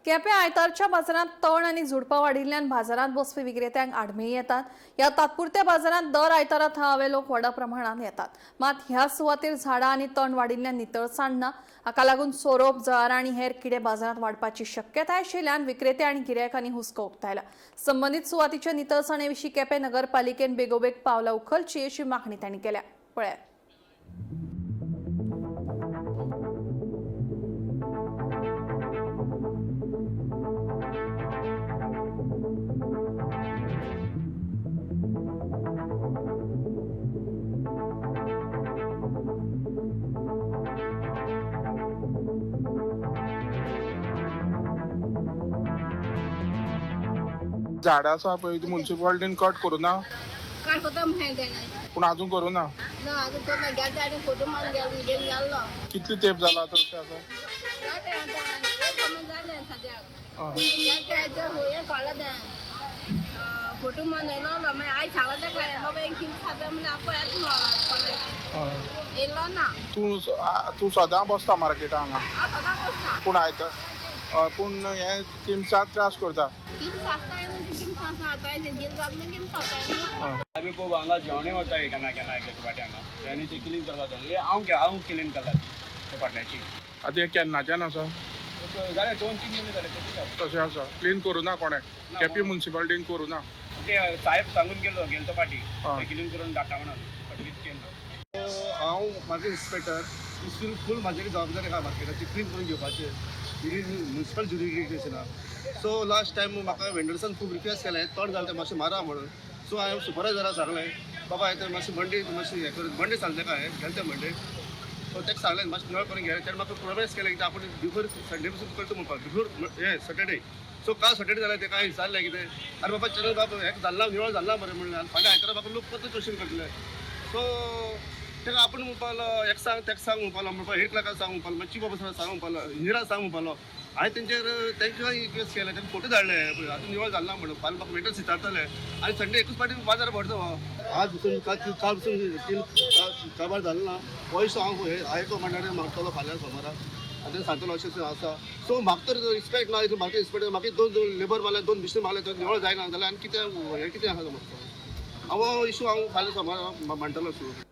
केपें आयतारच्या बाजारांत तण आनी झुडपां वाडिल्ल्यान बाजारांत बसपी विक्रेत्यांक आडमेळी येतात. ह्या तात्पुरत्या बाजारांत दर आयतारा थळावे लोक व्हडा प्रमाणात येतात. मात ह्या सुवातेर झाडां आनी तण वाडिल्ल्यान नितळसाण ना. हाका लागून सोरोप, जळारां आनी हेर किडे बाजारांत वाडपाची शक्यताय आशिल्ल्यान विक्रेते आनी गिरायकांनी हुस्को उक्तायला. संबंदीत सुवातीच्या नितळसाणे विशीं केपें नगरपालिकेन बेगोबेग पावलां उखलची अशी मागणी तांणी केल्या. पळयात. झाडां आसा पळय ती मुन्सिपालिटीन कट करूं ना. काल होता माहिती. पूण आजून करूं ना. ना, अजून तो ना गेलता आणि फोटो मारून गेलो, घेऊन गेलो. कितली तेप जाला आतां तशें आसा? जालें आतां, एक म्हयनो जालें सद्याक. हय. गेलते ते हें काडला तें, फोटो मारून येयलो. मागीर आई सांगला तेका, बाबा एक कितें खाता म्हणून आपय येता म्हणून. हय. येयलो ना. तूं सदां बसता मार्केटां हांगा? हांव सदां बसता. पूण आयतार हय, पूण हें किमसाक त्रास करता. किमस आसता न्हू, किमस आसता आतां, जील जाता न्हू, किमस आसता न्हू. हय. आमी खूब हांगा जेवणूय वता केन्ना केन्ना एक फावटी हांगा आनी ते क्लीन करता. हे हांव हांव क्लीन करता ते फाटल्याची. आतां हें केन्नाच्यान आसा? जालें 2-3 म्हयने जाले तशें आसा. तशें आसा, क्लीन करूं ना कोणें, केपी मुन्सिपालिटीन करूं ना. ते साहेब सांगून गेलो गेलो तो फाटी हय. ते क्लीन करून धाडटा म्हणून, बट कितें केलें ना. हांव मार्केट इन्स्पेक्टर इसून फूल म्हाजेर जबाबदारी आहा मार्केटाची क्लीन करून घेवपाची. It is municipal jurisdiction. So last time म्हाका वेंडर्सान खूब रिक्वेस्ट केलें, तण जालें तें मातशें मारा म्हणून. सो हांवें सुपरवायजराक सांगलें, बाबा हें तें मातशें मंडे मातशें हें कर. मंडे सांगलें काय गेले तें मंडे. सो ताका सांगलें मातशें निवळ करून घे. तेणें म्हाका प्रोमीस केलें की आपूण बिफोर संडे पसून करता म्हणपाक, बिफोर हें सॅटर्डे. सो काल सॅटर्डे जालें, तेका विचारलें कितें, आरे बाबा चलो बाबा हें जाल्लां, निवळ जाल्लां बरें म्हणलें. आनी फाल्यां आयतारा म्हाका लोक परत क्वेश्चन करतले. सो ताका आपूण म्हणपाक लागलो, एक सांग, तेका सांग म्हणपाक लागलो, म्हणपाक हेड क्लर्काक सांग म्हणपाक लागलो, मागीर चीफ ऑफिसराक सांग म्हणपाक लागलो, इंजिनियराक सांग म्हणपाक लागलो. हांवें तेंचेर तेंकां रिक्वेस्ट केलें, तेंका फोटो धाडले, आजून निवळ जाल्ला म्हणून. फाल्यां म्हाका वेटर्स विचारतले आनी संडे एकूच फावटी बाजार भरता हो. आज पसून काल, काल पसून तीन काबार जालो ना. पयसो हांव आयको म्हणल्यार मागतलो फाल्यां सोमारा आनी तें सांगतलो अशें अशें आसा. सो म्हाका तर रिस्पेक्ट ना म्हाका रिस्पेक्ट. म्हाका दोन दोन लेबर मारले, दोन मिशन मारले तर निवळ जायना जाल्यार आनी कितें हें कितें आसा म्हाका? हांव इशू हांव फाल्यां सोमारा मांडटलो.